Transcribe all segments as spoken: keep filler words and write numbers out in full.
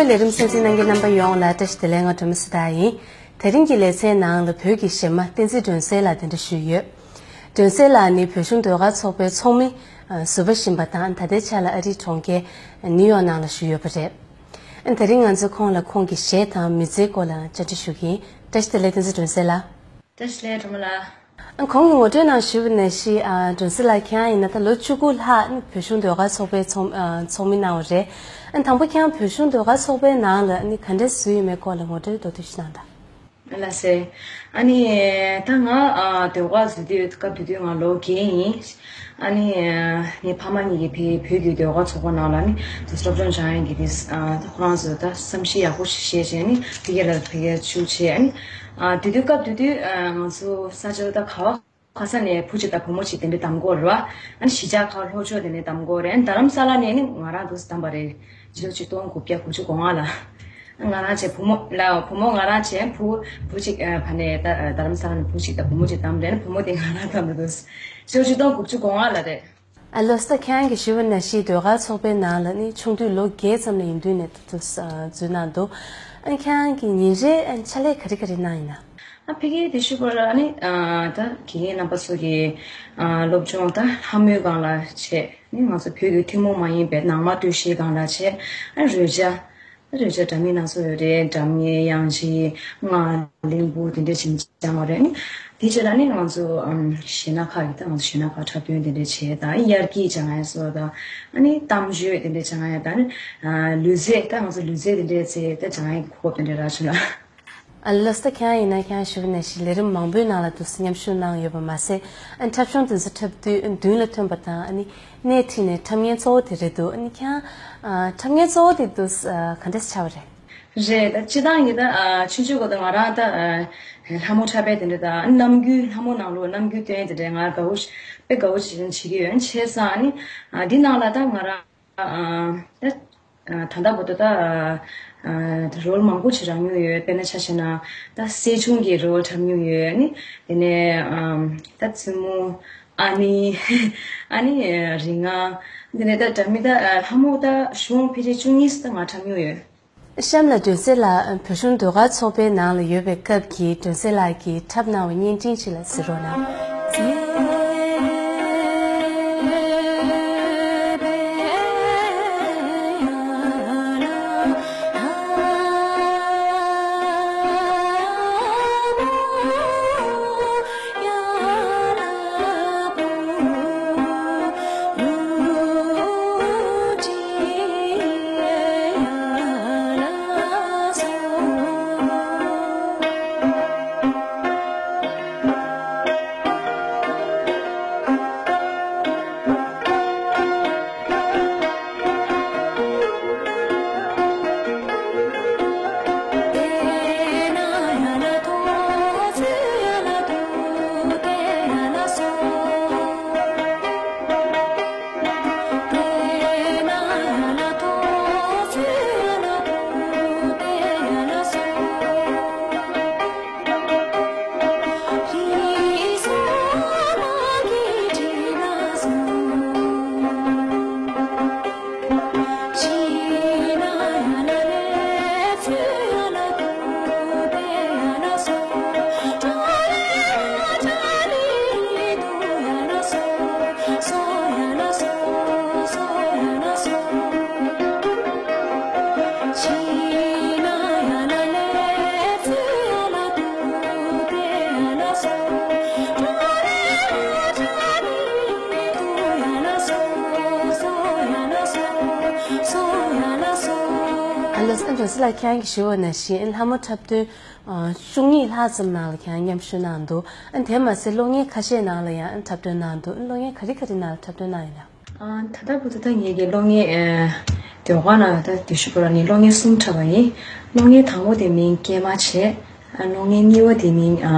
ལས་རིམ་གསན་གཟིགས་གནང་མཁན་རྣམ་པ་ཡོངས་ལ་བཀྲ་ཤིས་བདེ་ལེགས། ང་སྒྲོལ་མ་སི་ཏཱ་ཡིན། དེ་རིང་གི་ལེ་ཚན་ནང་ལ་བོད་ཀྱི་གཞས་མ་བསྟན་འཛིན་སྒྲོན་གསལ་ལགས་གདན་འདྲེན་ཞུས་ཡོད། སྒྲོན་གསལ་ལགས་ནི་བོད་གཞུང་ཟློས་གར་ཚོགས་པའི་ཚོགས་མི་ཨ་ཟུར་པ་ཡིན་པ་དང་། ད་ལྟའི་ཆ་ལ་ཨ་རིའི་གྲོང་ཁྱེར་ནིའུ་ཡོག་ནང་ལ་བཞུགས་ཡོད་པ་རེད། ཨ་དེ་རིང་ང་ཚོས་ཁོང་ལ་ཁོང་གི་གཞས་དང་མི་ཚེའི་སྐོར་ལ་བཅར་འདྲི་ཞུ་གི་ཡིན། བཀྲ་ཤིས་བདེ་ལེགས། བསྟན་འཛིན་སྒྲོན་གསལ་ལགས། བཀྲ་ཤིས་བདེ་ལེགས་སྒྲོལ་མ་ལགས། ཨ་གོང་གི་ངོ་སྤྲོད་ནང་ཞུས་པ་ནང་བཞིན། ཨ་སྒྲོན་གསལ་ལགས་ཁྱེད་རང་ཡིན་ན་ད་ལོ་བཅུ་དགུ་ལྷག་ནི་བོད་གཞུང་ཟློས་གར་ཚོགས་པའི་ཚོགས་ཨ་ཚོགས་མི་གནང་བ་རེད། ཨ་དང་པོ་ཁྱེད་རང་བོད་གཞུང་ཟློས་གར་ཚོགས་པའི་ནང་ལ་ནི་ག་འདྲས་ཟུར་ཡོད་མེད་སྐོར་ལ་ངོ་སྤྲོད་མདོར་བསྡུས་ཤིག་གནང་དང་། ལགས་སེ། ཨ་ནི་ད་ང་ཨ་ཟློས་གར་ཟུར་དུས་སྐབས་དེ་དུས་ང་ལོ་བརྒྱད་ཡིན། ཨ་ནི་ངའི་ཕ་མ་གཉིས་ཀྱིས་ཕ་བོད་ཀྱི་ཟློས་གར་ཚོགས་པ་ནང་ལ་ནི་དུ་སློབ་སྦྱོང་སྦྱང་ཡས་ཀྱི་དེ་ཨ་ད་ཁོ་རང་ཚོ་ད་བསམ་གཞིག་ཡག་པོ་ཞིག་བྱས་བྱས་ནི་ཕ་གི་ལ་ཕ་གིར་བཅུག་བྱས། ཨ་ནི་ཨ་དེ་དུས་སྐབས་དེ་དུས་ཨ་ང་ཚོ་ས་ཆ་ད་ག་བ་ག་ས་ནས་བུ་གཅིག་དང་བུ་མོ་གཅིག་དེ་འདྲ་བདམས་ཀྱི་ཡོད་རེད་བ། ཨ་ནི་གཞིས་ཆགས་ཁག་ལྷོ་ཕྱོགས་དེ་ནས་བདམས་ཀྱི་ཡོད་རེད། ཨ་ནི་རྡ་རམ་ས་ལ་ནས་ནི་ང་རང་དུ་བདམས་པ་རེད། ཕྱི་ལོ་ཆིག་སྟོང་དགུ་བརྒྱ་དགུ་བཅུ་གོ་ལྔ་ལ། ང་རང་བྱས་བུ་མོ་ལ་བུ་མོ་ང་རང་བྱས་བུ་བུ་གཅིག་ཨ་ཕ་ནས་ད་རྡ་རམ་ས་ལ་ནས་བུ་གཅིག་དང་བུ་མོ་གཅིག་བདམས་རེད། ཨ་ནི་བུ་མོ་དེ་ང་རང་བདམས་འདུག་ཕྱི་ལོ་ཆིག་སྟོང་དགུ་བཅུ་གོ་ལྔ་ལ་རེད། ཨ་ལགས་སོ། ད་ཁྱེད་རང་གིས་ཞུས་པ་ནང་བཞིན་ཟློས་གར་ཚོགས་པའི་ནང་ལ་ནི་ཆུང་དུས་ལོ་བརྒྱད་ཙམ་ལ་ཡིན་དུས་ནས་ད་དུ་འཛུལ་གནང་འདུག་ཨ་ཁྱེད་རང་གི་ཉིན་རེའི་ཨ་ཕྱག་ལས་ག་རེ་ག་རེ་གནང་ཡིན་ན། ཨ་ཕ་གིའི་དེ་ཞུ་བར་ཨ་ནི་ཨ་ད་དགེ་རྒན་རྣམ་པ་ཚོ་གི་ཨ་སློབ་སྦྱོང་ད་ལྷ་མོའི་སྒང་ལ་བྱས། ནི་ང་ཚོ་བོད་ཀྱི་ཐུན་མོང་མ་ཡིན་པའི་ནང་མ་སྟོད་གཞས་སྒང་ལ་བྱས། ཨ་རོལ་ཆ། ཨ་རོལ་ཆ་འདྲ་མིན་སྣ་ཚོགས་ཡོད་རེད། སྒྲ་སྙན་དབྱངས་ཅན་སྔགས་གླིང་བུ་དེ་འདྲ་བྱས་སྦྱངས་པ་རེད། ནི་དེ་བྱས་ད་ནི་ང་ཚོ་ཨམ་གཞས་སྣ་ཁག་གི་ད་ང་ཚོ་གཞས་སྣ་ཁག་འཁྲབ་སྟོན་དེ་འདྲ་བྱས། ད་ཨ་དབྱར་སྐྱིད་སྦྱང་ཡས་སོགས་དང་། ཨ་ནི་གཏམ་བརྗོད་དེ་འདྲ་སྦྱང་ཡས་དང་། ཨ་ནི་ཨ་ལུས་རྩལ་ད་ང་ཚོ་ལུས་རྩལ་དེ་འདྲ་རྩེ་ད་སྦྱང་ཡས་གོ་སྐབས་དེ་འདྲ་རག་བྱུང་ལ། ཨ་ལགས་སོ། ད་ཁྱེད་རང་ཡིན་ན་ཁྱེད་རང་ཞུ་བ་ནང་བཞིན་ལས་རིམ་མང་པོའི་ནང་ལ་དུ་མཉམ་ཞུགས་གནང་ཡོད་པ་མ་ཟད། ཨ་འཁྲབ་གཞུང་དེ་ཚོ་འཁྲབ་དུས་མདུན་ལ་ཐོན་པ་དང་། ཨ་ནི་སྣེ་ཁྲིད་ནས་འཁྲབ་མཁན་གཙོ་བོ་དེ་རེད་འདུག་ཨ་ནི་ཁྱེད་རང་ཨ་འཁྲབ་མཁན་གཙོ་བོ་དེ་དུ་ཨ་ག་འདྲས་ཆགས་པ་རེད། རེད། ད་སྤྱིར་བཏང་གི་ད་ཨ་ཆུང་ཆུང་སྒང་དུ་ང་རང་ད་ཨ་ལྷ་མོ་འཁྲབ་པའི་དེ་འདྲ་ད་ཨ་ནམ་རྒྱུན་ལྷ་མོ་ནང་ལོགས་ནམ་རྒྱུན་སྟོན་དེ་འདྲ་ང་དགའ་བོ་ཞིག་དཔེ་དགའ་བོ་ཞིག་བྱེད་ཀྱི་ཡོད། བྱས་ཙང་ཨ་ནི་ཨ་འདི་ནང་ལ་ད་ང་རང་ཨ་ད་ཨ་ད་ལྟ་བར་དུ་ད་ཨ་ད་རོལ་མང་པོ་ཅིག་རག་མྱོང་ཡོད། དཔེར་ན་ཆ་བཞག་ན་ད་སྲས་ཆུང་གི་རོལ་འཁྲབ་མྱོང་ཡོད། ཨ་ནི་དེ་ནས་ཨམ་ད་བཙུན་མོ་ཨ་ནི་ཨ་ནི་རིགས་ལྔ། དེ་ནས་ད་འདྲ་མིན་ད་ཨ་ལྷ་མོ་ད་གཞུང་ཕལ་ཆེར་བཅུ་གཉིས་ད་ང་འཁྲབ་མྱོང་ཡོད། གཤམ་ལ་སྒྲོན་གསལ་ལགས་བོད་གཞུང་ཟློས་གར་ཚོགས་པའི་ནང་ལ་ཡོད་པའི་སྐབས་ཀྱི་སྒྲོན་གསལ་ལགས་ཀྱིས་འཁྲབ་གནང་བའི་བརྙན་འཕྲིན་ཞིག་ལ་གཟིགས་རོགས་གནང་། ཨ་ལགས་སོ། ཨ་སྒྲོན་གསལ་ལགས་ཁྱེད་རང་གིས་ཞུ་བ་ནང་བཞིན་ལྷ་མོ་འཁྲབ་སྟོན་ཨ་བཅུ་གཉིས་ལྷག་ཙམ་ནང་ལ་ཁྱེད་རང་མཉམ་ཞུགས་གནང་འདུག་ཨ་དེ་མ་ཟད་གློག་བརྙན་ཁ་ཤས་ནང་ལ་ཡང་འཁྲབ་སྟོན་གནང་འདུག་གློག་བརྙན་ག་རེ་ག་རེ་ནང་ལ་འཁྲབ་སྟོན་གནང་ཡོད་ན། ཨ་ད་ལྟ་བར་དུ་ད་ངེད་ཀྱི་གློག་བརྙན་ཨ་ཟློས་གར་ནང་ད་དེ་ཞུ་བ་ལ་ནི་གློག་བརྙན་གསུམ་འཁྲབ་པ་ཡིན། གློག་བརྙན་དང་པོ་དེ་མིང་སྐྱེལ་མ་བྱས། ཨ་གློག་བརྙན་གཉིས་པ་དེ་མིང་ཨ་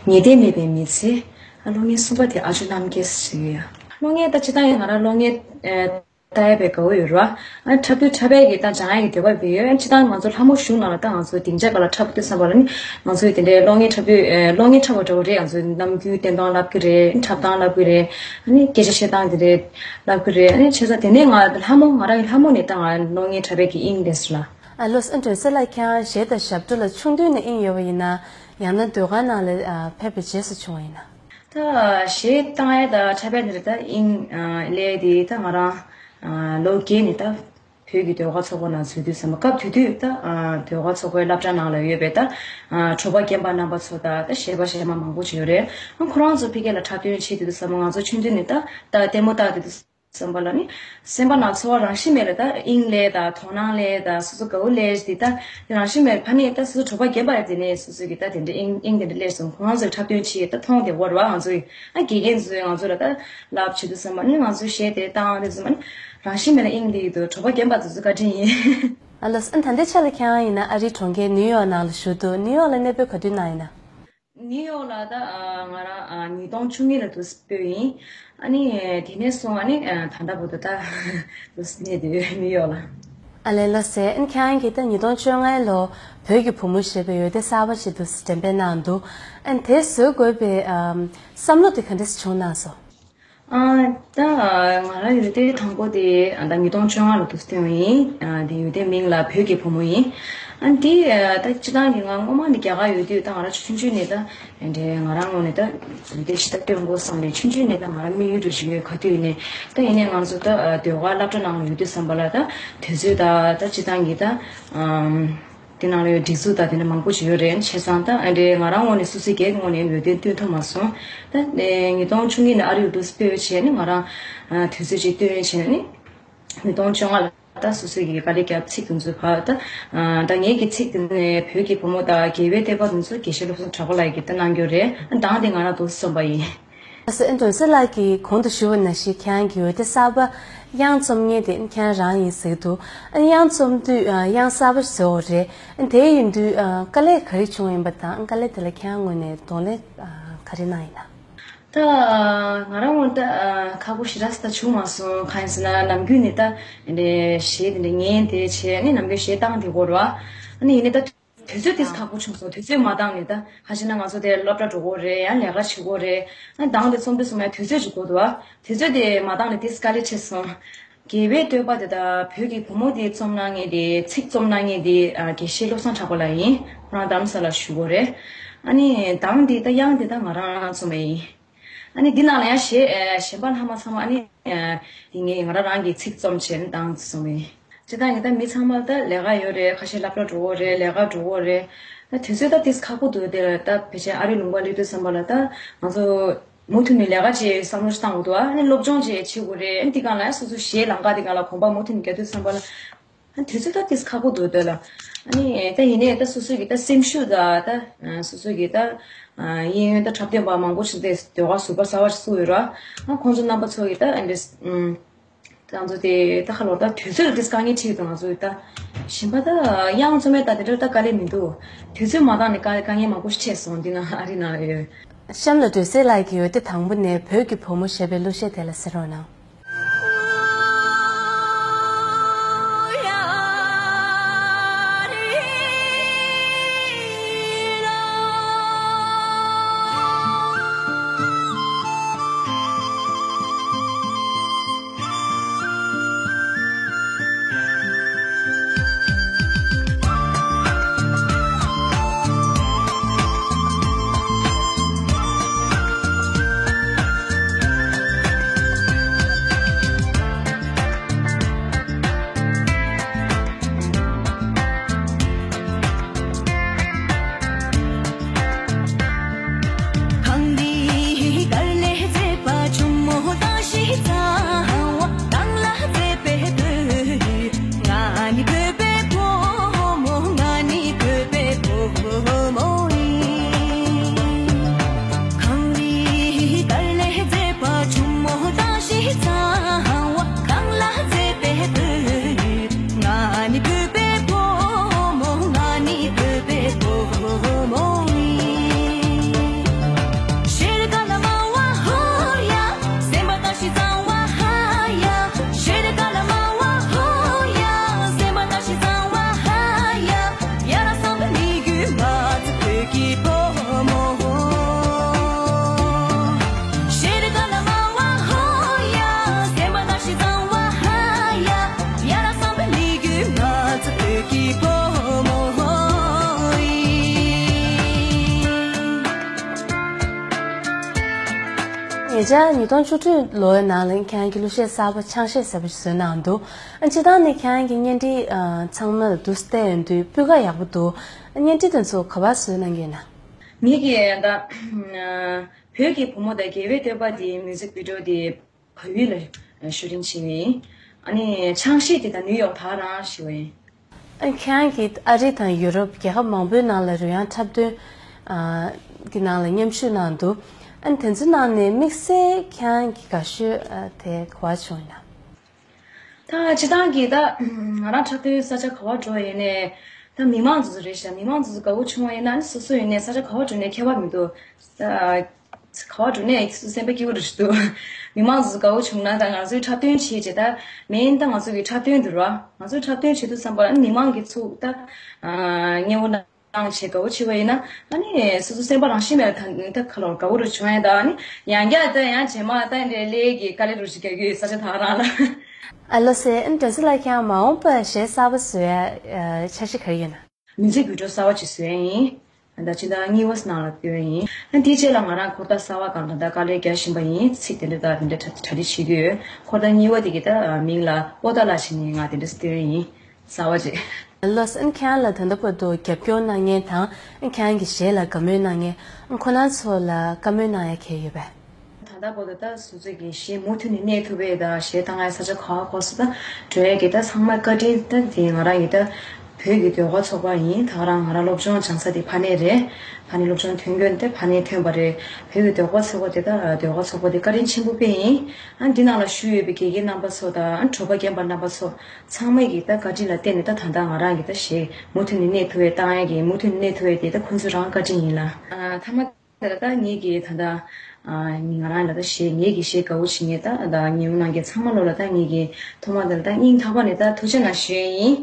ངེས་གཏན་མེད་པའི་མི་ཚེ། ཨ་གློག་བརྙན་གསུམ་པ་དེ་ཨ་ཇོ་རྣམ་རྒྱལ་ཟེར་གྱི་ཡོད། གློག་བརྙན་ད་སྤྱིར་བཏང་ཡང་ང་རང་གློག་བརྙན་ཨ་ལྟ་ཡ་བའི་དགའ་བོ་ཡོད་རེད་བ། ཨ་འཁྲབ་སྟོན་འཁྲབ་པའི་གི་ད་སྦྱང་ཡ་གི་འདོད་པ་བས་ཡོད། ཨ་སྤྱིར་བཏང་ང་ཚོ་ལྷ་མོ་གཞུང་ནང་ལ་ད་ང་ཚོ་སྡིངས་ཆ་སྒང་ལ་འཁྲབ་དགོས་བསམ་པ་ལ་ནི་ང་ཚོའི་དེ་འདྲའི་གློག་བརྙན་འཁྲབ་པོས་ཨ་གློག་བརྙན་འཁྲབ་པ་འདྲ་བོ་རེད། ང་ཚོའི་རྣམ་འགྱུར་སྟོན་སྟངས་བསླབ་ཀྱི་རེད། འཁྲབ་སྟངས་བསླབ་ཀྱི་རེད། ཨ་ནི་སྐད་ཆ་བཤད་སྟངས་དེ་འདྲའི་བསླབ་ཀྱི་རེད། ཨ་ནི་བྱས་ཙང་དེ་ནས་ང་ལྷ་མོ་ང་རང་གི་ལྷ་མོ་ནས་ད་ང་གློག་བརྙན་འཁྲབ་པའི་གི་དབྱིངས་འདི་ལ། ཨ་ལོས། ཨ་དོན་སེ་ལ་ཁྱེད་རང་གཞས་དང་ཞབས་བྲོ་ལ་ཆུང་དུས་ནས་དབྱིངས་ཡོད་པ་ཡིན་ན། ཡང་ན་ཟློས་གར་ནང་ལ་ཨ་ཕེབས་པའི་རྗེས་སུ་བྱུང་བ་ཡིན་ན། ད་གཞས་བཏང་ཡས་དང་འཁྲབ་ཡས་འདི་ལ་ད་དབྱིངས་ཨ་སླེབས་དེ་ད་ང་རང་ཨ་ལོ་བརྒྱད་ནས་ད་བོད་ཀྱི་ཟློས་གར་ཚོགས་པ་ནང་འཛུལ་དུས་ཙམ་པ། སྐབས་དེ་དུས་ད་ཨ་ཟློས་གར་ཚོགས་པའི་སློབ་གྲྭ་ནང་ལ་ཡོད་པའི་ད་ཨ་དྲོ་པ་རྒན་པ་རྣམ་པ་ཚོ་དང་ད་གཞས་པ་གཞས་མ་མང་པོ་ཅིག་ཡོད་རེད། ཨ་ཁོ་རང་ཚོ་ཕ་གི་ལ་འཁྲབ་སྟོན་བྱེད་དུས་ཙམ་པ་ང་ཚོ་ཆུང་དུས་ནས་ད་ད་ལྟད་མོ་ལྟ་དུས་ཙམ་པ་ལ་ནི་སེམས་པ་ནང་ཚོར་བ་རང་བཞིན་མེད་ལ་ད་དབྱིངས་སླེབས་དང་དོ་སྣང་སླེབས་དང་སོ་སོ་དགའ་བོ་སླེབས་དེ་ད་དེ་རང་བཞིན་མེད། ཕ་ནི་ད་སོ་སོ་དྲོ་པ་རྒན་པ་ཡིན་དེ་ནས་སོ་སོ་གི་ད་དེ་འདྲ་དབྱིངས་དབྱིངས་དེ་འདྲ་སླེབས་སོང་། ཁོ་རང་ཚོའི་འཁྲབ་སྟོན་བྱེད་ད་མཐོང་དེ་འོར་བ། ང་ཚོ་ཡི་ཨ་དགེ་རྒན་ཚོས་ང་ཚོ་ལ་ད་ལབ་བྱེད་དུས་ཙམ་པ་ནི་ང་ཚོའི་གཞས་དེ་བཏང་དུས་ཙམ་པ་ནི་རང་བཞིན་མེད་ལ་དབྱིངས་སླེབས་ཀྱི་འདུག་དྲོ་པ་རྒན་པ་ཚོ་ཚོ་བཀའ་དྲིན་ཡིན། ཨ་ལོས། ཨ་ད་ལྟའི་ཆ་ལ་ཁྱེད་རང་ཡིན་ན་ཨ་རིའི་གྲོང་ཁྱེར་ནིའུ་ཡོག་ནང་ལ་བཞུགས་འདུག་ནིའུ་ཡོག་ལ་གནས་སྤོས་ག་དུས་གནང་ཡིན་ན། ནིའུ་ཡོག་ལ་ད་ཨ་ང་རང་ཨ་ཉིས་སྟོང་བཅུ་གཉིས་ལ་འདུག་སྤོས་ཡིན། ཨ་ནི་དེ་ནས་བཟུང་ཨ་ནི་ཨ་ད་ལྟ་བར་དུ་ད་འདུག་གནས་བསྡད་ཡོད་ནིའུ་ཡོག་ལ། ཨ་ལས། ལགས་སེ། ཨ་ནི་ཁྱེད་རང་གིས་ད་ཉིས་སྟོང་བཅོ་ལྔ་ལོ་བོད་ཀྱི་བུ་མོ་ཞེས་པའི་འོད་སྡེར་གསར་པ་ཞིག་འདུག་འགྲེམས་སྤེལ་གནང་འདུག་ཨ་ནི་དེ་བཟོ་དགོས་པའི་ཨམ་བསམ་བློ་དེ་ག་འདྲས་བྱུང་གནང་སོང་། ཨ་ད་ང་རང་འོད་སྡེར་དང་པོ་དེ་ཨ་ད་ཉིས་སྟོང་བཅོ་ལྔ་ལོ་འདུག་སྟོན་པ་ཡིན། ཨ་དེ་འོད་སྡེར་མིང་ལ་བོད་ཀྱི་བུ་མོ་ཡིན། ཨ་དེ་ཨ་ད་སྤྱིར་བཏང་གི་ང་སྔོན་མ་ནས་རྒྱ་གར་ཡོད་དུས་ད་ང་རང་ཆུང་ཆུང་ནས་ད་འདྲའི་ང་རང་ངོས་ནས་ད་འོད་སྡེར་ཞིག་ད་སྟོན་དགོས་བསམ་ནས་ཆུང་ཆུང་ནས་ད་ང་རང་དམིགས་ཡུལ་འདྲ་ཞིག་ཡོད། ག་དུས་ནས་ད་ཡིན་ནའི་ང་ཚོ་ད་ཨ་ཟློས་གར་སློབ་གྲྭ་ནང་ལ་ཡོད་དུས་ཙམ་པ་ལ་ད་དུས་ཚོད་ད་ད་སྤྱིར་བཏང་གི་ད་ཨམ། དེ་ནང་ལ་ཡོད་སྒྲིག་འཛུགས་དང་དེ་འདྲ་མང་པོ་ཞིག་ཡོད་རེད། བྱས་ཙང་ད་ཨ་འདྲའི་ང་རང་ངོས་ནས་སོ་སོའི་སྒེར་གྱི་ངོས་ནས་འོད་སྡེར་སྟོན་ཐུབ་མ་སོང་། ད་ཨེ་ཉིས་སྟོང་བཅུ་གཉིས་ནས་ཨ་རིར་འདུག་སྤོས་བྱས་ནས་ང་རང་ཨ་དུས་ཚོད་ཅིག་བཏོན་བྱས་ནས་ཉིས་སྟོང་བཅོ་ལྔ་ལ་ད་སོ་སོའི་གི་དཀའ་ལས་བརྒྱབ་ཚིག་དེ་ཚོ་ཕར་ད་ཨ་ད་ངེད་ཀྱི་ཚིག་དེ་ནས་བོད་ཀྱི་བུ་མོ་དང་དགེ་བའི་བསྟོད་པ་དེ་ཚོ་དགེ་བཤེས་བློ་བཟང་གྲགས་པ་ལགས་ཀྱིས་ད་གནང་རྒྱུ་རེད། ཨ་གདངས་དེ་ང་རང་འདུག་བརྩམས་པ་ཡིན། ཨ་ཟེ། ཨ་དོན་སེ་ལགས་ཀྱིས་གོང་དུ་ཞུས་པ་ནང་བཞིན་ཁྱེད་རང་གི་འོད་སྡེར་གསར་པ་དབྱངས་རྩོམ་མཁན་དེ་ཁྱེད་རང་རང་ཡིན་ཟེར་གྱི་འདུག་ཨ་དབྱངས་རྩོམ་དུས་ཨ་དབྱངས་གསར་པ་བཟོས་པ་རེད། ཨ་དེ་ཡིན་དུས་ཨ་དཀའ་ལས་ག་རེ་བྱུང་ཡིན་པ་དང་དཀའ་ལས་དེ་ལ་ཁྱེད་རང་ངོས་ནས་གདོང་ལེན་ཨ་ག་རེ་གནང་ཡིན་ན། ད་ང་རང་ངོས་ད་ཨ་ཁག་པོ་ཞེ་དྲག་ད་བྱུང་མ་སོང་། གང་ཡིན་ཟེར་ན་ནམ་རྒྱུན་ནས་ད་འདི་གཞས་དེ་འདྲ་ཉན་དེ་བྱས་ནས་ནམ་རྒྱུན་གཞས་བཏང་དེ་གོ་ར། ཨ་ནི་ཡིན་ནའི་ད། དུས་ཚོད་དེ་ཁག་པོ་བྱུང་སོང་། དུས་ཚོད་མ་འདང་ནས་ད་ཁ་ཤས་ན་ང་ཚོ་དེ་སློབ་གྲྭ་འགྲོ་དགོས་རེད། ཡང་ལས་ཀ་བྱེད་དགོས་རེད། ཨ་དང་དེ་རྩོམ་དུས་སོང་ཡང་དུས་ཚོད་ཅིག་དགོས་འདུག་ཨ། དུས་ཚོད་དེ་མ་འདང་ནས་དེ་དཀའ་ལས་ཆེ་སོང་། དགེ་བའི་བསྟོད་པ་དེ་ད་བོད་ཀྱི་བུ་མོ་དེ་རྩོམ་གནང་མཁན་དེ་ཚིག་རྩོམ་གནང་མཁན་དེ་ཨ་དགེ་བཤེས་བློ་བཟང་གྲགས་པ་ལགས་ཡིན། ཁོ་རང་རྡ་རམ་ས་ལ་བཞུགས་ཡོད་རེད། ཨ་ནི་དང་དེ་ད་དབྱངས་དེ་ད་ང་རང་རང་རྩོམ་པ་ཡིན། ཨ་ནི་འདི་ནང་ལ་ཡང་གཞས་ཨ་གཞན་པ་ལྷག་མ་ཚང་མ་ཨ་ནི་ཨ་འདི་ངས་ང་རང་རང་གི་ཚིག་རྩོམ་བྱས་ནས་བཏང་སོང་བས། སྤྱིར་བཏང་ངས་ད་མི་ཚང་མ་ད་ལས་ཀ་ཡོད་རེད། ཁ་ཤས་སློབ་གྲྭ་འགྲོ་གི་རེད། ལས་ཀ་འགྲོ་གི་རེད། ད་དུས་ཚོད་ད་ཏིས་ཁག་པོ་འདུག་དེ་ལ་ད་ཕལ་ཆེར་ཨ་རིའི་ལུང་པ་སླེབས་དུས་ཙམ་པ་ལ་ད་ང་ཚོ་མུ་མཐུད་ནས་ལས་ཀ་བྱེད་བསམ་བློ་ཞིག་བཏང་དགོས་འདུག་ཨ་ནི་སློབ་སྦྱོང་བྱེད་བྱེད་དགོས་རེད། ཨ་ནི་དེ་སྒང་ལ་སོ་སོ་གཞས་ལམ་ཁ་དེ་སྒང་ལ་གོམ་པ་མུ་མཐུད་ནས་རྒྱག་དུས་ཙམ་པ་ལ། དུས་ཚོད་ད་ཏིས་ཁག་པོ་འདུག་དེ་ལ། ཨ་ནི་ད་ཡིན་ནའི་ད་སོ་སོ་གི་ད་སེམས་ཤུགས་ད་ད་སོ་སོ་གི་ད་གཡས་གཡོན་ད་འཁྲབ་སྟོན་པ་མང་པོ་ཞིག་དེ་ཟློས་གར་ཟུར་པ་གསར་པ་ཞིག་བཙུགས་ཡོད་ར། ཨ་ཁོང་ཚོ་རྣམ་པ་ཚོ་གི་ད་ཨ་འདྲས་ཨུམ་ང་ཚོ་དེ་ད་ཁ་ལོ་ད་དུས་ཚོད་ལ་ཏིས་དཀའ་ངལ་འཕྲད་ཡོད་དུ་ང་ཚོ་ད་གཞན་པ་ད་དབྱངས་རྩོམ་པའི་ད་དེ་འདྲ་ད་དཀའ་ལས་མི་འདུག་དུས་ཚོད་མ་འདང་ནས་དཀའ་དཀའ་ངལ་མང་པོ་ཞིག་འཕྲད་སོང་འདི་ན་ཨ་རི་ན་ཡོད། གཤམ་ལ་སྒྲོལ་གསལ་ལགས་ཀྱི་འོད་སྡེར་དང་པོ་ནས་བོད་ཀྱི་བུ་མོ་ཞེས་པའི་གླུ་གཞས་དེ་ལ་གསན་རོགས་གནང་། ཉེ་ཆར་ཉིས་སྟོང་བཅུ་དྲུག་ལོའི་ནང་ལ་ཁྱེད་རང་གི་གླུ་གཞས་གསར་པ་ཆང་གཞས་ཟེར་བ་ཞིག་བཟོས་གནང་འདུག་ཨ་སྤྱིར་བཏང་ནས་ཁྱེད་རང་གི་བརྙན་འཕྲིན་ཨ་ཚང་མ་ལ་འདུག་སེ་བལྟས་ཡོང་དུས་སྤུས་ཀ་ཡག་པོ་འདུག་ཨ་བརྙན་འཕྲིན་དེ་ཚོ་ག་པར་བཟོས་གནང་གི་ཡིན་ན། ངེད་ཀྱིས་ད་བོད་ཀྱི་བུ་མོ་དང་རྒྱལ་བའི་བསྟོད་པ་དེ་མིའུ་ཟིག་བི་ཌི་ཡོ་དེ་བལ་ཡུལ་ལ་ཤུ་ཊིང་བྱས་ཡིན། ཨ་ནི་ཆང་གཞས་དེ་ད་ནིའུ་ཡོག་ད་རང་ཞུ་བ་ཡིན། ཨ་ཁྱེད་རང་གིས་ཨ་རི་དང་ཡུ་རོབ་རྒྱལ་ཁབ་མང་པོའི་ནང་ལ་རོལ་དབྱངས་འཁྲབ་སྟོན་ཨ་གི་ནང་ལ་མཉམ་ཞུགས་གནང་འདུག་ཨ་དེ་ཚོའི་ནང་ནས་དམིགས་བསལ་ཁྱེད་རང་གི་དགའ་ཤོས་ཨ་དེ་ག་པར་བྱུང་ཡིན་ན། ད་སྤྱིར་བཏང་གི་ད་ང་རང་འཁྲབ་སྟོན་ས་ཆ་ག་པར་འགྲོ་ཡིན་ནའི་ད་མི་མང་ཚོ་རེད་ཤག་མི་མང་ཚོ་དགའ་བོ་བྱུང་བ་ཡིན་ན་ནི་སོ་སོ་ཡིན་ནའི་ས་ཆ་ག་པར་འགྲོ་ནའི་ཁྱད་པར་མི་འདུག་ད་ག་པར་འགྲོ་ནའི་སོ་སོ་སེམས་པ་སྐྱིད་པོ་རེད་ཤག་འདུག་མི་མང་ཚོ་དགའ་བོ་བྱུང་ན་ད་ང་ཚོའི་འཁྲབ་སྟོན་བྱེད་ཅེས་ད་མེན་ད་ང་ཚོ་གི་འཁྲབ་སྟོན་འདུག་ར། ང་ཚོའི་འཁྲབ་སྟོན་བྱེད་དུས་ཙམ་པ་ནི་མི་མང་གི་ཚུགས་ད་མཉེས་པོ་གནང་། བྱས་དགའ་བོ་བྱེད་པ་ཡིན་ན་ཨ་ནི་སོ་སོ་སེམས་པ་རང་བཞིན་མེད་ལ་ད་ད་ཁ་ལོར་དགའ་བོ་རུ་བྱུང་ཡ་ད་ཨ་ནི་ཡང་བསྐྱར་ད་ཡང་རྗེས་མ་ད་འདྲའི་ལས་ཀྱི་དཀའ་ལས་རུ་ཞིག་རྒྱག་གི་ཡོད་ས་ཆ་ད་རང་ལ། ཨ་ལོ་སེ་ཨན་དྲན་སི་ལ་ཁྱེད་མ་འོངས་པར་གཞས་གསར་པ་བཟོ་ཡ་འཆར་གཞི་ག་རེ་ཡོད་ན། མི་ཚེ་དགུ་སྒྲོལ་གསར་པ་ཅིག་བཟོ་ཡ་ཡིན། ད་ཕྱི་ཟླ་གཉིས་པ་ནང་ལ་སྟོན་ཡིན། ཨ་དེའི་རྗེས་ལ་ང་རང་འཁོར་ཐག་གསར་པ་སྒང་ལ་ད་དཀའ་ལས་རྒྱག་བཞིན་པ་ཡིན། ཚིག་དེ་འདྲ་ད་དེ་འདྲ་གྲ་སྒྲིག་བྱེད་ཀྱི་ཡོད། འཁོར་ཐག་གཉིས་པ་དེ་གི་ད་མིང་ལ་པོ་ཏཱ་ལ་ཞེས་ནས་ང་དེ་འདྲ་སྟོན་ཡིན། གསར་པ་ཅིག་ལགས་སོ། ཨན་ཁྱེད་རང་ལ་ད་ལྟ་བར་དུ་རྒྱབ་སྐྱོར་གནང་མཁན་དང་ཨན་ཁྱེད་རང་གི་གཞས་ལ་དགའ་མོས་གནང་མཁན་ཨན་ཁོ་རང་ཚོ་ལ་བཀའ་མོལ་གནང་ཡ་གང་ཡོད་པས། ད་ལྟ་བར་དུ་ད་སོ་སོ་གི་གཞས་མུ་མཐུད་ནས་གནས་ཐུབ་པའི་ད་གཞས་བཏང་ཡ་ས་ཆ་ག་པར་གོ་སོང་ད་འགྲོ་ཡ་གི་ད་ཚང་མ་བཀའ་དྲིན་ད་དེ་ང་རང་གི་ད་བོད་ཀྱི་ཟློས་གར་ཚོགས་པ་ཡིན། ད་རང་ང་རང་སློབ་སྦྱོང་སྦྱང་ས་དེ་ཕ་ནས་རེད། ཕ་ནས་སློབ་སྦྱོང་ཐོན་མཁན་དེ་ཕ་ནས་ཐོན་པ་རེད། བོད་ཀྱི་ཟློས་གར་ཚོགས་པ་དེ་ད་ཟློས་གར་ཚོགས་པ་དེ་བཀའ་དྲིན་ཆེན་པོ་དཔེ་ཡིན། ཨ་འདི་ནང་ལ་ཞུགས་ཡོད་པའི་དགེ་རྒན་རྣམ་པ་ཚོ་དང་ཨ་གྲོགས་པོ་རྒན་པ་རྣམ་པ་ཚོ། ཚང་མས་ཀྱི་ད་བཀའ་དྲིན་ལ་བརྟེན་ནས་ད་ད་ལྟ་ང་རང་གི་ད་གཞས་མུ་མཐུད་ནས་གནས་ཐུབ་པའི་བཏང་ཡས་ཀྱི་མུ་མཐུད་ནས་གནས་ཐུབ་པའི་དེ་ད་ཁོང་ཚོ་རང་བཀའ་དྲིན་ཡིན་ལ། ཨ་མཐའ་མ་དེ་ལ་ད་ངེད་ཀྱི་ད་ལྟ་ཨ་ང་རང་ལ་ད་གཞས་ངེད་ཀྱི་གཞས་དགའ་བོ་བྱེད་མཁན་ད་ད་ཉེ་བོ་ནང་གི་ཚང་མ་ལོ་ལ་ད་ངེད་ཀྱི་ཐོག་མ་དེ་ལ་ད་སྙིང་ཐག་པ་ནས་ད་ཐུགས་རྗེ་གནང་ཞུ་ཡས་ཡིན།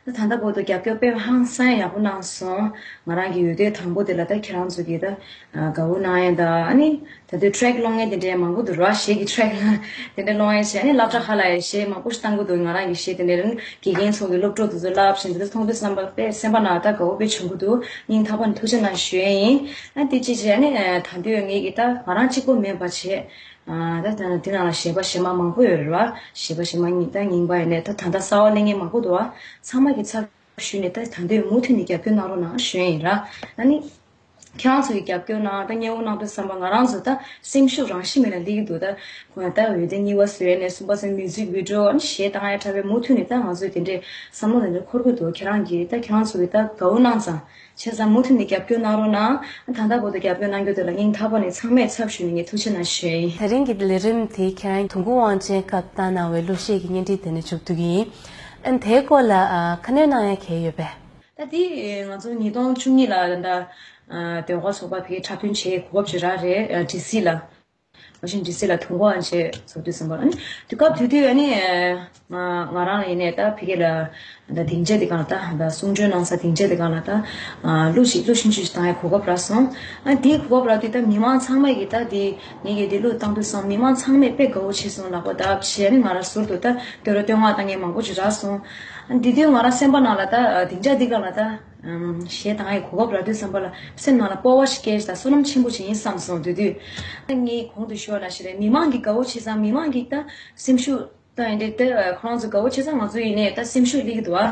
ད་ད་ལྟ་བར་དུ་རྒྱབ་སྐྱོར་དཔེ་ཧང་སང་ཡག་པོ་གནང་སོང་། ང་རང་གི་འོས་བསྡུ་དང་པོ་དེ་ལ་ད་ཁྱེད་རང་ཚོ་གི་ད་དགའ་བོ་གནང་ཡས་ད་ཨ་ནི། ད་དུང་ཊེག་སློང་མཁན་དེ་འདྲའི་མང་པོ་འདུག་ར། གཞས་ཀྱི་ཊེག་དེ་འདྲ་སློང་མཁན་བྱས་ནས་སློབ་གྲྭ་ཁག་ལ་ཡང་གཞས་མང་པོ་ཞིག་བཏང་གི་འདུག་ང་རང་གི་གཞས་དེ་འདྲ་དགེ་རྒན་ཚོ་གི་སློབ་གྲོགས་དེ་ཚོ་བསླབ་བཞིན་དེ་ཚོ་མཐོང་དུས་བསམ་པ་དཔེ་སེམས་པ་ནང་ད་དགའ་བོ་དཔེ་བྱུང་གི་འདུག་སྙིང་ཐག་པ་ནས་ཐུགས་རྗེ་གནང་ཞུ་ཡས་ཡིན། ཨ་དེ་ཅི་བྱས་ནས་ད་དུང་ངེད་ཀྱི་ད་ང་རང་གཅིག་པོ་མིན་པ་བྱས་ད་ད་དེ་ནང་ལ་གཞས་པ་གཞས་མ་མང་པོ་ཡོད་རེད་བ། གཞས་པ་གཞས་མ་གཉིས་ད་རྙིང་པ་ཡིན་ནས་ད་ད་ལྟ་གསར་པ་གླེང་མཁན་མང་པོ་འདུག་བ། ཚང་མ་གི་ཚབ་ཞུས་ནས་ད་ད་དུང་མུ་མཐུད་ནས་རྒྱབ་སྐྱོར་གནང་རོགས་གནང་ཞུ་ཡས་ཡིན་ར། ཨ་ནི། ཁྱེད་རང་ཚོ་གི་རྒྱབ་སྐྱོར་གནང་ད་མཉེས་པོ་གནང་དུས་བསམ་པ་ང་རང་ཚོ་ད་སེམས་ཤུགས་རང་བཞིན་མེད་ལ་སླེབས་ཀྱི་འདུག་ད་ཁོང་ད་འོས་བསྡུ་གཉིས་པ་བཟོས་ནས་གསུམ་པ་བཟོས་མིའུ་ཟིག་བི་ཌི་ཡོ་ཨ་ནི་གཞས་བཏང་ཡ་འཁྲབ་པའི་མུ་མཐུད་ནས་ད་ང་ཚོས་དེ་འདྲའི་བསམ་བློ་དེ་འདྲ་འཁོར་གྱི་འདུག་ཁྱེད་རང་གིས་ད་ཁྱེད་རང་ཚོ་གི་ད་དགའ་བོ་གནང་ཙང་བྱས་ཙང་མུ་མཐུད་ནས་རྒྱབ་སྐྱོར་གནང་རོགས་གནང་། ད་ལྟ་བར་དུ་རྒྱབ་སྐྱོར་གནང་རྒྱུ་དེ་ལ་སྙིང་ཐག་པ་ནས་ཚང་མས་ཚབ་ཞུས་ནས་ངས་ཐུགས་རྗེ་གནང་ཞུ་ཡས་ཡིན། དེ་རིང་གི་ལས་རིམ་དེ་ཁྱེད་རང་དུས་འཁོར་དབང་ཆེན་སྐབས་བཏང་གནང་བའི་གླུ་གཞས་ཀྱི་བརྙན་འཕྲིན་དེ་ནས་མཇུག་བསྡུ་གི་ཡིན། ཨ་ནི་དེའི་སྐོར་ལ་ཨ་ཁ་སྣོན་གནང་ཡ་གང་ཡོད་པས། ད་དེ་ང་ཚོ་ཉིས་སྟོང་བཅུ་གཉིས་ལ་ད་ལྟ་ཟློས་གར་ཚོགས་པ་ཕ་གིར་འཁྲབ་སྟོན་བྱེད་གོ་སྐབས་ཅིག་རག་རེད། ཌི་སི་ལ། ཝ་ཤིང་ཌི་སི་ལ་དུས་འཁོར་དབང་ཆེན་ཚོགས་དུས་ཙམ་པ་ལ་ནི་དུས་སྐབས་དེ་དུས་ཨ་ནི་ང་ང་རང་ཡིན་ནའི་ད་ཕ་གི་ལ་ད་སྡིངས་ཆ་དེ་སྒང་ལ་ད་ད་གསུང་ཆོས་གནང་ས་སྡིངས་ཆ་དེ་སྒང་ལ་ད་གླུ་ཞིག་གླུ་ཆུང་ཆུང་ཞིག་བཏང་ཡ་གོ་སྐབས་རག་སོང་། ཨ་དེའི་གོ་སྐབས་རག་དུས་ད་མི་མང་ཚང་མ་གིས་ད་དེ་ངེད་ཀྱིས་དེ་གླུ་བཏང་དུས་སོང་མི་མང་ཚང་མས་དཔེ་དགའ་བོ་བྱས་སོང་ལགས་པ་ད་བྱས་ནི་ང་རང་ཟུར་དུ་ད་བསྟོད་ར་བསྟོད་བསྔགས་བཏང་མཁན་མང་པོ་ཅིག་རག་སོང་། ཨ་དེ་དུས་ང་རང་སེམས་པ་ནང་ལ་ད་སྡིངས་ཆ་འདི་སྒང་ལ་ད་གཞས་བཏང་ཡའི་གོ་སྐབས་རག་དུས་ཙམ་པ་ལ་སེམས་ནང་ལ་སྤོབས་པ་ཞིག་སྐྱེས་ཤིང་ད་བསོད་ནམས་ཆེན་པོ་ཞིག་ཡིན་བསམ་སོང་། དེ་དུས་ངས་གོང་དུ་ཞུས་པ་ནང་བཞིན་རེད། མི་མང་གིས་དགའ་བོ་བྱས་ཙང་མི་མང་གིས་ད་སེམས་ཤུགས་ད་ཡིན་དེ་ད་ཁོ་རང་ཚོ་དགའ་བོ་བྱས་ཙང་ང་ཚོ་ཡིན་ནའི་ད་སེམས་ཤུགས་སླེབས་ཀྱི་འདུག་ཨ་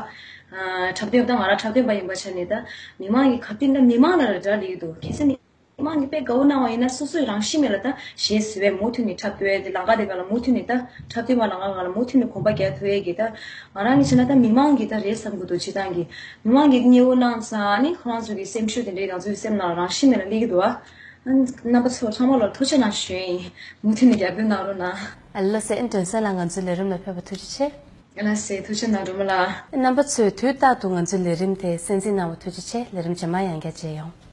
འཁྲབ་སྟོན་ད་ང་རང་འཁྲབ་སྟོན་པ་ཡིན་པ་ཆ་ནས་ད་མི་མང་གིས་ག་དུས་ད་མི་མང་ལ་རེ་འདྲ་སླེབས་ཀྱི་འདུག་གལ་སྲིད་མི་མང་གིས་དཔེ་དགའ་བོ་གནང་བ་ཡིན་ན་སོ་སོའི་རང་བཞིན་མེད་ལ་ད་གཞས་བཟོས་པའི་མུ་མཐུད་ནས་འཁྲབ་སྟོན་དེ་ལམ་ཁ་དེ་ག་ལ་མུ་མཐུད་ནས་ད་འཁྲབ་སྟོན་པ་ལམ་ཁ་ག་ལ་མུ་མཐུད་ནས་གོམ་པ་རྒྱག་ཐུབ་ཡས་ཀྱི་ད་ང་རང་གི་བྱས་ན་ད་མི་མང་གིས་ད་རེད་བསམ་གྱི་འདུག་སྤྱིར་བཏང་གི་མི་མང་གིས་མཉེས་པོ་གནང་ཙང་ནི་ཁོ་རང་ཚོ་གི་སེམས་ཤུགས་དེ་འདྲའི་ང་ཚོའི་སེམས་ནང་རང་བཞིན་མེད་ལ་སླེབས་ཀྱི་འདུག་ཨ། རྣམ་པ་ཚོ་ཚང་མ་ལ་ཐུགས་རྗེ་གནང་ཞུ་ཡིན། མུ་མཐུད་ནས་རྒྱབ་སྐྱོར་གནང་རོགས་གནང་། ཨ་ལགས་སེ། ཨན་དོན་སན་ལགས་ང་ཚོའི་ལས་རིམ་ལ་ཕེབས་པར་ཐུགས་རྗེ་ཆེ། ལགས་སེ་ཐུགས་རྗེ་གནང་སྒྲོལ་མ་ལགས། རྣམ་པ་ཚོས་དུས་རྟག་ཏུ་ང་ཚོའི་ལས་རིམ་དེ་གསན་གཟིགས་གནང་བར་ཐུགས་རྗེ་ཆེ། ལས་རིམ་རྗེས་མ་ཡང་བསྐྱར་མཇལ་ཡོང་།